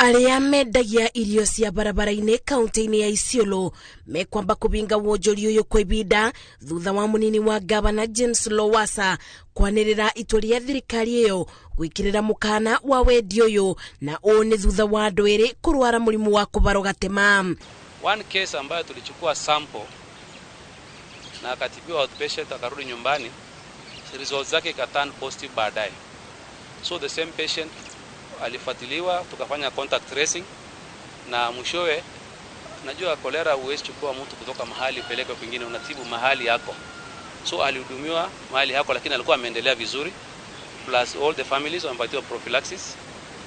Arĩa mendagia irio cia barabara-inĩ kaunti-inĩ ya Isiolo mekwamba kũbinga wonjoria ũyũ kwa ibinda thutha wa mũnini wa gavana James Lowassa kwanĩrĩra itua rĩa thirikari ĩyo gwĩkĩrĩra mũkana wa wendia ũyũ, na ũũ nĩ thutha wa andũ erĩ kũrwara mũrimũ wa kũbarwo gatema. One case ambayo tulichukua sample na akatibiwa outpatient akarudi nyumbani, results zake ikaturn positive baadaye. So the same patient alifuatiliwa, tukafanya contact tracing na mwishowe, najua kolera huwezi chukua mtu kutoka mahali upeleke kwingine, unatibu mahali yako. So alihudumiwa mahali yako, lakini alikuwa ameendelea vizuri, plus all the families wamepatiwa prophylaxis.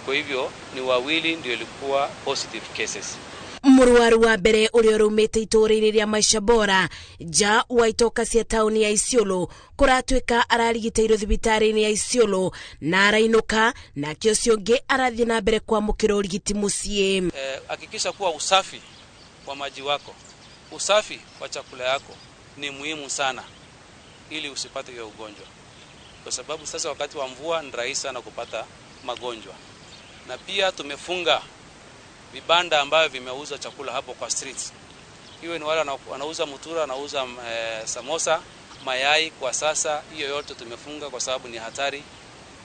Kwa hivyo ni wawili ndio ilikuwa positive cases. Mũrwaru wa mbere ũrĩa ũraumĩte itũũra-inĩ rĩa Maisha Bora nja wa itoka cia taũni ya Isiolo kũratuĩka ararigitĩirwo thibitarĩ-inĩ ya Isiolo na arainũka, nake ũcio ũngĩ arathiĩ na mbere kwamũkĩra ũrigiti mũciĩ. Hakikisha kuwa usafi wa maji wako, usafi wa chakula yako ni muhimu sana ili usipate hiyo ugonjwa, kwa sababu sasa wakati wa mvua ni rahisi sana kupata magonjwa. Na pia tumefunga vibanda ambavyo vimeuza chakula hapo kwa streets, iwe ni wale wanauza mutura, wanauza samosa, mayai. Kwa sasa hiyo yote tumefunga kwa sababu ni hatari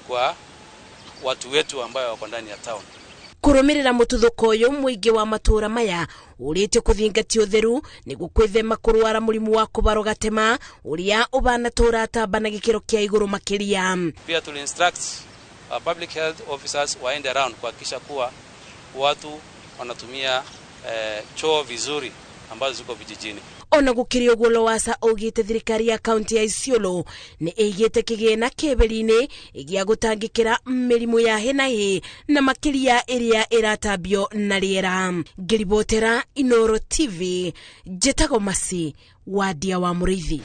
kwa watu wetu ambao wako ndani ya town. Kũrũmĩrĩra mũtuthũko ũyũ, mũingĩ wa matũũra maya ũrĩtio kũthingatia ũtheru nĩguo kwĩthema kũrwara mũrimũ wa kũbarwo gatema ũrĩa ũbana tũratamba na gĩkĩro kĩa igũrũ makĩria. Pia tuli instruct our public health officers waende around kuhakikisha kuwa watu wanatumia choo vizuri ambazo ziko vijijini. Ona gũkĩrĩ ũguo, Lowassa augĩte thirikari ya kaunti ya Isiolo nĩ ĩigĩte kĩgĩna kĩberi-inĩ gĩa gũtangĩkĩra mĩrimũ ya hi na hi na makĩria ĩrĩa ĩratambio na rĩera. Ngĩribotera Inoro TV, njĩtagwo Masi Wadia wa Mũrĩithi.